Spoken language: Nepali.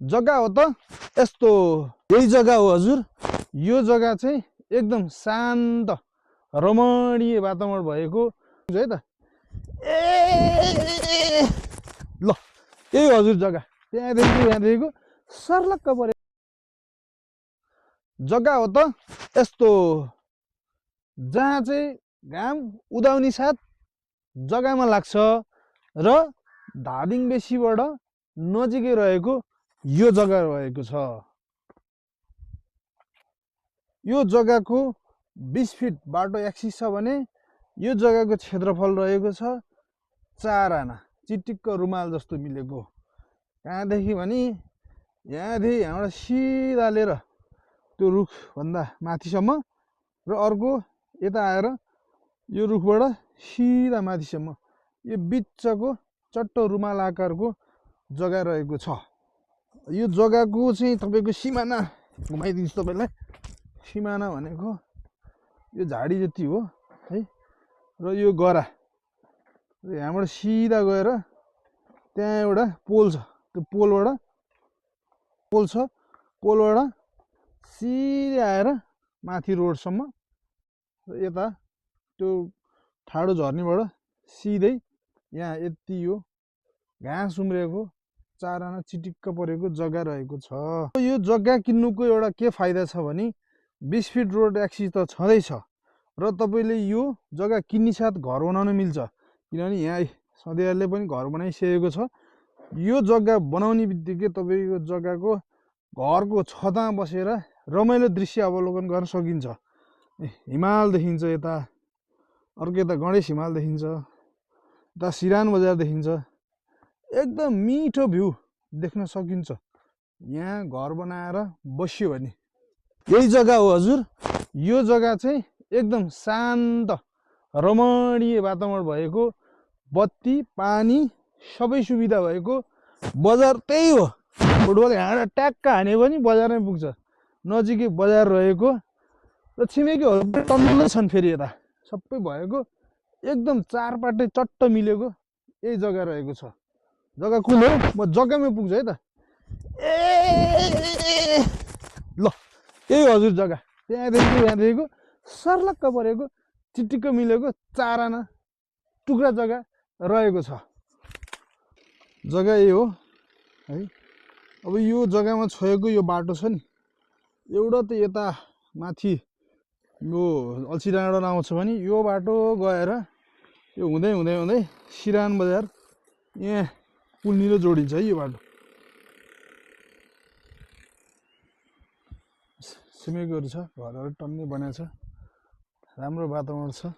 जग्गा हो त यस्तो यही जग्गा हो हजुर। यो जग्गा चाहिँ एकदम शान्त रमणीय वातावरण भएको है त। ए ल यही हो हजुर जग्गा। त्यहाँदेखिको सर्लक्क परे जग्गा हो त यस्तो, जहाँ चाहिँ घाम उदाउने साथ जग्गामा लाग्छ र धादिङ बेसीबाट नजिकै रहेको यो जग्गा रहेको छ। यो जग्गाको 20 फिट बाटो एक्सिस छ भने यो जग्गाको क्षेत्रफल रहेको छ 4 आना, चिटिक्क रुमाल जस्तो मिलेको। कहाँदेखि भने यहाँदेखि यहाँबाट सिधा लिएर त्यो रुखभन्दा माथिसम्म र अर्को यता आएर यो रुखबाट सिधा माथिसम्म यो बिचको चट्टो रुमाल आकारको जग्गा रहेको छ। यो जग्गाको चाहिँ तपाईँको सिमाना घुमाइदिन्छु तपाईँलाई। सिमाना भनेको यो झाडी जति हो है, र यो गरा यहाँबाट सिधा गएर त्यहाँ एउटा पोल छ, त्यो पोलबाट सिधै आएर माथि रोडसम्म र यता त्यो ठाडो झर्नेबाट सिधै यहाँ यति यो घाँस उम्रेको 4 आना चिटिक्क परेको जग्गा रहेको छ। यो जग्गा किन्नुको एउटा के फाइदा छ भने 20 फिट रोड एक्सिस त छँदैछ र तपाईँले यो जग्गा किन्ने साथ घर बनाउन मिल्छ, किनभने यहाँ सधैँले पनि घर बनाइसकेको छ। यो जग्गा बनाउने बित्तिकै तपाईँको जग्गाको घरको छतमा बसेर रमाइलो दृश्य अवलोकन गर्न सकिन्छ। हिमाल देखिन्छ, यता अर्को यता गणेश हिमाल देखिन्छ, यता सिरान बजार देखिन्छ, एकदम मिठो भ्यू देख्न सकिन्छ यहाँ घर बनाएर बस्यो भने। यही जग्गा हो हजुर। यो जग्गा चाहिँ एकदम शान्त रमणीय वातावरण भएको, बत्ती पानी सबै सुविधा भएको बजार त्यही हो। फुटबल यहाँबाट ट्याक्क हाने पनि बजारमै पुग्छ, नजिकै बजार रहेको र छिमेकीहरू टन्नै छन् फेरि यता सबै भएको, एकदम चारपाटे चट्ट मिलेको यही जग्गा रहेको छ। जग्गा कुन हो म जग्गामै पुग्छु है त। ए ल यही हजुर जग्गा। त्यहाँदेखिको सर्लक्क परेको चिटिक्क मिलेको 4 आना टुक्रा जग्गा रहेको छ। जग्गा यही हो है। अब यो जग्गामा छोएको यो बाटो छ नि, एउटा त यता माथि यो अल्छी डाँडा आउँछ भने यो बाटो गएर यो हुँदै हुँदै हुँदै सिरान बजार यहाँ पुलनिर जोडिन्छ है यो बाटो। छिमेकीहरू छ, घरहरू टन्नै बनाएको छ, राम्रो वातावरण छ।